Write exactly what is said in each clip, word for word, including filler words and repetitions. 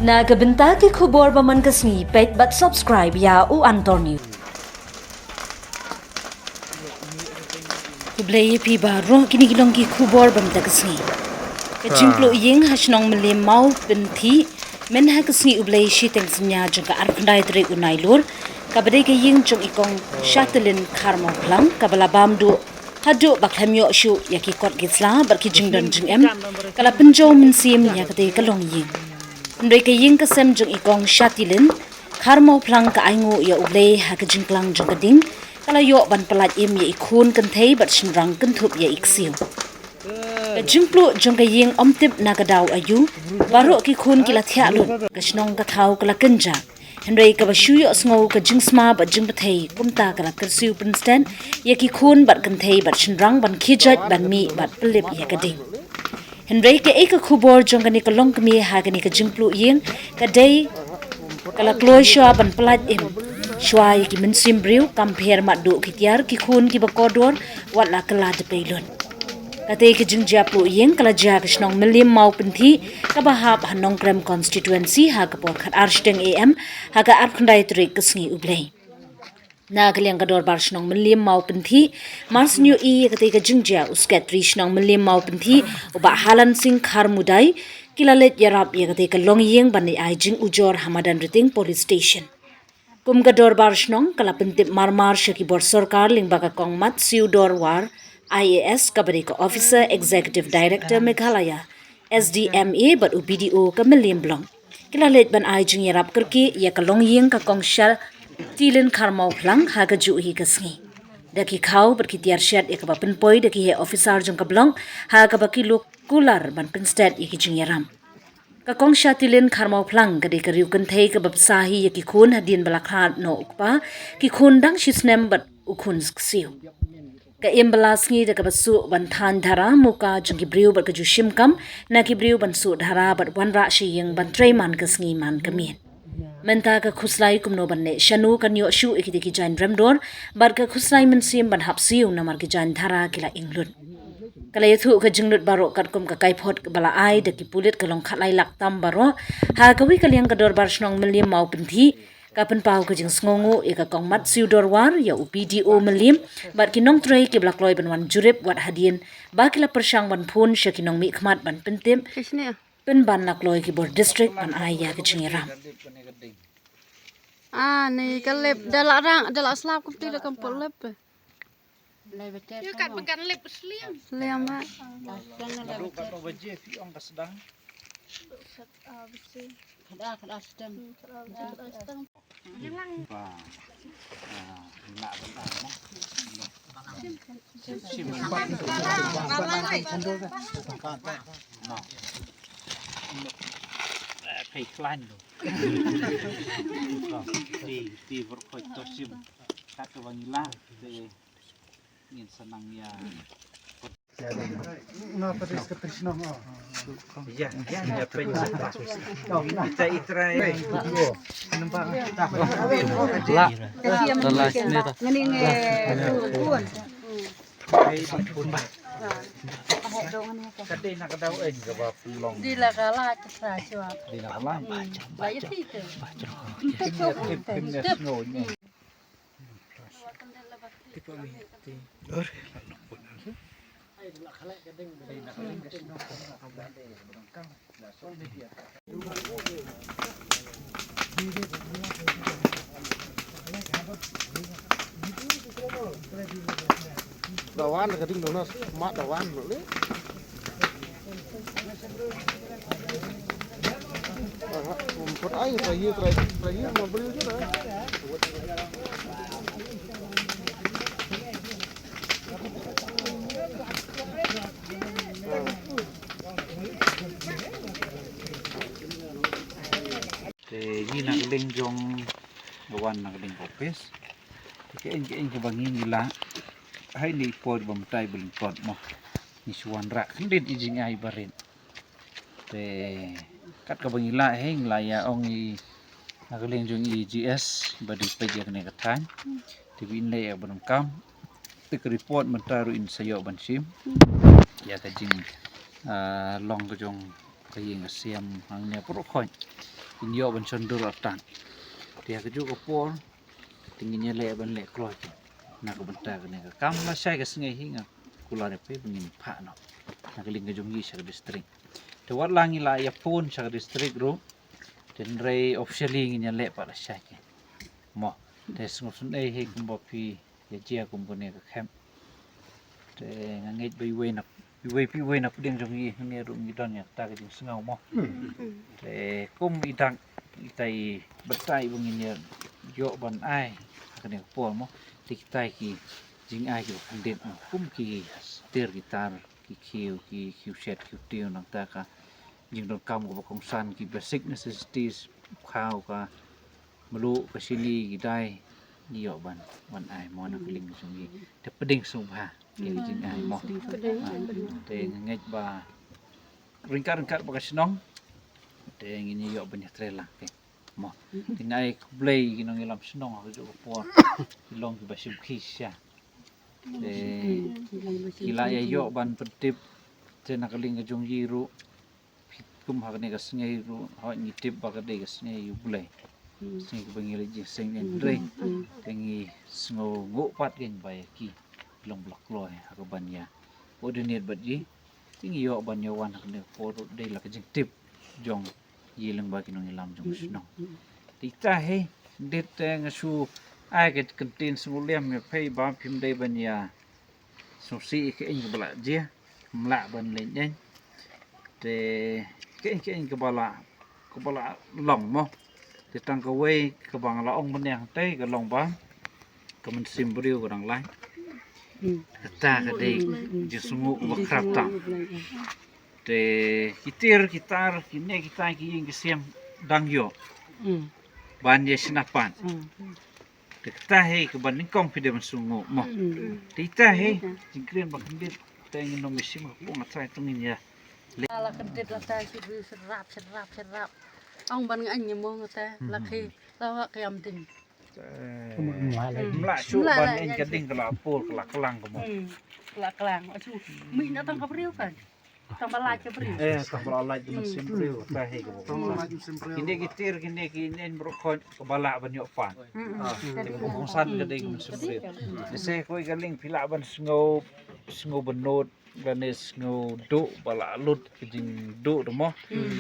Na ka bynta ki khubor ba man ka sngi, peit bad subscribe ïa U Antor News. Khublei ïa phi baroh, kine ki long ki khubor ba mynta ka sngi. Ka jingpluh ïing ha shnong Mylliem Mawpynthih, myn ha ka sngi U Blei shiteng synñia jong ka arphew khyndai tarik u Nailur, kaba dei ka ïing jong i Kong Shatilin Kharmawphlang, kaba la bam duh haduh ba khlem ïoh shuh ïa ki kot ki sla bad ki jingdon jingem, ka la pynjaw mynsiem ïa katei ka longïing. Hynrei ka ïing ka sem jong i Kong Shatilin Kharmawphlang ka ainguh ïa U Blei ha ka jingklang jong ka ding, ka la ïoh ban pyllait im ïa i khun kynthei bad shynrang kynthup ïa i ksiew. Ka jingpluh jong ka ïing ym tip na ka daw aïu, baroh ki khun ki la thiah lut, ka shnong ka thaw ka la kynjah. Hynrei kaba shu ïohsngew ka jingsma bad jingpyrthei, kumta ka la kyrsiew pynstet ïa ki khun bad kynthei bad shynrang ban khie jait ban mih bad pynlip ïa ka ding. Hynrei kaei ka khubor jong kane ka longkmie ha kane ka jingpluh ïing, ka dei ka la kloi shuwa ban pyllait im shuwa ïa ki mynsiem briew, kam pher mat duh ki tiar ki khun kiba kordor, wat la kylla dpei lut. Katei ka jingjia pluh ïing ka la jia ha ka shnong Mylliem Mawpynthih, kaba hap ha Nongkrem constituency, ha ka por khatar shiteng A M ha ka arphew khyndai tarik ka sngi U Blei. Na ka liang ka dorbar shnong Mylliem Mawpynthih, mar shu ïohi ïa katei ka jingjia, u Secretary shnong Mylliem Mawpynthih, u Bah Halan Singh Kharmudai, ki la leit ïarap ïa katei ka longïing ban ai jingujor ha Madanrting Police Station. Kum ka dorbar shnong, ka la pyntip marmar sha ki bor sorkar lyngba ka Kong Matsiu Dorwar, I A S, kaba dei ka Officer Executive Director Meghalaya, S D M A, bad u B D O ka Mylliem Block. Ki la leit ban ai jingïarap kyrkieh ïa ka longïing ka Kong Shatilin Kharmawphlang ha kajuh hi ka sngi. Da ki khaw bad ki tiar shet ïa kaba pynpoi da ki heh officer jong ka Block, ha kaba ki la kular ban pynstet ïa ki jingïarap. Ka Kong Shatilin Kharmawphlang ka dei ka riew kynthei kaba bsa hi ïa ki khun hadien ba la khlad noh u kpa, ki khun dang shi snem bad u khun ksiew. Ka im bala sngi da kaba suk ban thaiñ dhara muka jong ki briew bad ka ju shim kam na ki briew ban suk dhara bad wanrah sha ïing ban trei man ka sngi man ka miet. Mynta ka khuslai kumno ban leh shano kan ïoh shuh ïa kitei ki jaiñ remdor bad ka khuslai mynsiem ban hap siew namar ki jaiñ dhara ki la ing lut. Ka la ïathuh ka jinglut baroh katkum ka kaiphod ba la ai da ki pulit ka long khatlai lak tam baroh. Ha kawei ka liang ka dorbar shnong Mylliem Mawpynthih ka pynpaw ka jingsngewnguh ïa ka Kong Matsiu Dorwar, ïa u B D O Mylliem bad ki nongtrei kiba la kloi ban wan jurip wat hadien ba ki la pyrshang ban phone sha ki nongmihkhmat ban pyntip. Pynban la kloi ki bor district ban ai ïa ka jingïarap. Ah, ni ka lip da la rang, da la slap kumta la kam pol lip. Ïa kat ba kan lip slim. Slim ha. Naduh katno baje phi ong ka sdang? Khadar, khadar sdang. Ba. Ah, nak, nak, nak. Pei khlaiñ tu. Ti, ti, verkhoit to sim. Kat tu bang ila, te ngin senang ya. Ya, ya, ya, pei. Ita, ita, rai. Nampak. La, la, la, sini ta. Ngani nge, tu, pun. Di la kala kita cua. Di la kala. Baca, baca. Kita cua. Kita cua. Dawan ka ding dona, mat dawan le. Aha, um, put ai, terakhir, terakhir, terakhir, mau beli je lah. Te ngi na ka liang jong, nga wan na ka liang ka office. Te ka eng ka eng kaba ngi ngi lah. Hai ni por ba mynta ba lyngkot mo. Ngi shu wanrah khyndiat i jingai barit. Te kat kaba ngi lah hi, ngi lah ïa ong i na ka liang jong i G S ba dei peit ïa kane ka thaiñ. Te ba in leh ïa ba donkam. Te ka report mynta ruh in sa ïoh ban shim ïa ka jing, ah, long ka jong ka ïing ka sem hangne pyrkhat. kin ïoh ban shon dur artat. Te ha kajuh ka por te ngin ïaleh ban leh kloi ki na ka bynta kane ka kam. Lashai ka sngi hi nga kular ïa phi ba ngin phah noh na ka liang ka jong ngi sha ka district. Te wat la ngi la ïa phone sha ka district ruh, te hynrei officially ngin ïaleh pat lashai ki. Mo, te sngewsynei hi kumba phi ïa jia kum kane ka camp. Te nga ngeit ba iwei na iwei pa iwei na pdeng jong ngi hangne ruh ngi don ïa kata ka jingsngew mo. Te kum i dak ita i batai ba ngin ïa ïoh ban ai ha kane ka por mo. Te kita ki jingai kiba khyndiat mo, kum ki tiar ki tar, ki khiew, ki khiew shet, khiew tiew, nangta ka jingdonkam kaba kongsan, ki basic necessities, khaw ka mluh, ka shini, ki dai, ngi ïoh ban wan ai mo na ka liang ka jong ngi. Te pdeng sngewbha ïa ki jingai mo. Ah, te nga ngeit ba ryngkat ryngkat bad ka shnong te ngin ïoh ban ïatrei lang te mo. Te nga ai khublei ïa ki nongïalam shnong ha kajuh ka por, ki long kiba shim khie shisha. Te ki la ïa ïoh ban pyntip te na ka liang ka jong ngi ruh, kum ha kane ka sngi ruh, hooid ngi tip ba ka dei ka sngi U Blei, sngi kaba ngi leit jingïaseng, hynrei te ngi sngewnguh pat kein ba ïa ki long ba la kloi ha kaban ïa coordinate bad ngi. Te ngi ïoh ban ïa wan ha kane ka por ruh dei la ka jingtip jong ngi lyngba ki nongïalam jong ka shnong. Te ita hi, khyndiat te nga shu ai ka kyntien sngewlem ïa phi ba phim dei ban ïa sngewsih ïa kaei kaba la jia, ym lah ban leh ïeng. Te kaei kaei kaba la, kaba la long mo. Te tang kawei kaba nga la ong mynne hangtei ka long ba ka mynsiem briew ka dang lait. Kata ka dei jingsngewnguh ba khraw tam. Te ki tiar ki tar, kine kita ki ïing ki sem dang ïoh ban ïa shna pat. Te kata hi kaba nyngkong phi dei ban sngewnguh mo. Te ita hi jingkren ba khyndiat te ngin ym shim ha pung, nga trai to ngin ïa. La khyndiat la tai shu syrap syrap syrap. Ong ban nga aiñ mo nga te la khi la wa ki am tin. Mla shu ban aiñ ka ding ka la pur ka la klang ka mo. Ka la klang. Asu mi na tang ka briew kan. Tang ba lait ka briew. Eh, tang ba lait ka mynsiem briew. Ka hi ka ba. Kine ki tiar kine ki nen bro khon ka ba lah ban ïoh pan. Te ka kongsan ka dei ka mynsiem briew. Te se koi ka liang phi lah ban sngew, sngew bynnud lane sngew duh ba la lut ka jingduh da mo.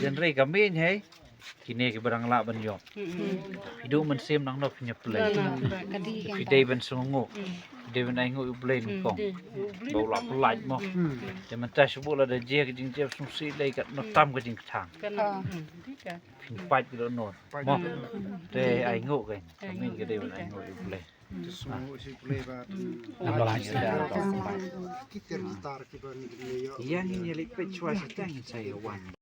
Hynrei ka mih hi kine kiba dang lah ban ïoh. Phi duh mynsiem nangno phin ïa pynleit. Phi dei ban sngewnguh. Phi dei ban ainguh ïa U Blei nyngkong ba u la pynlait mo. Te mynta shu buh lada jia ka jingjia sngewsih lei katno tam ka jingkthang. Phin pait katno mo. Te ainguh kein. Ka mih ka dei ban ainguh ïa U Blei. Te sngewnguh ïa U Blei ba. Ki tiar ki tar kiba ngi ïoh. Ïa ngin ïa leit peit shuwa shatei ngin sa ïa wan.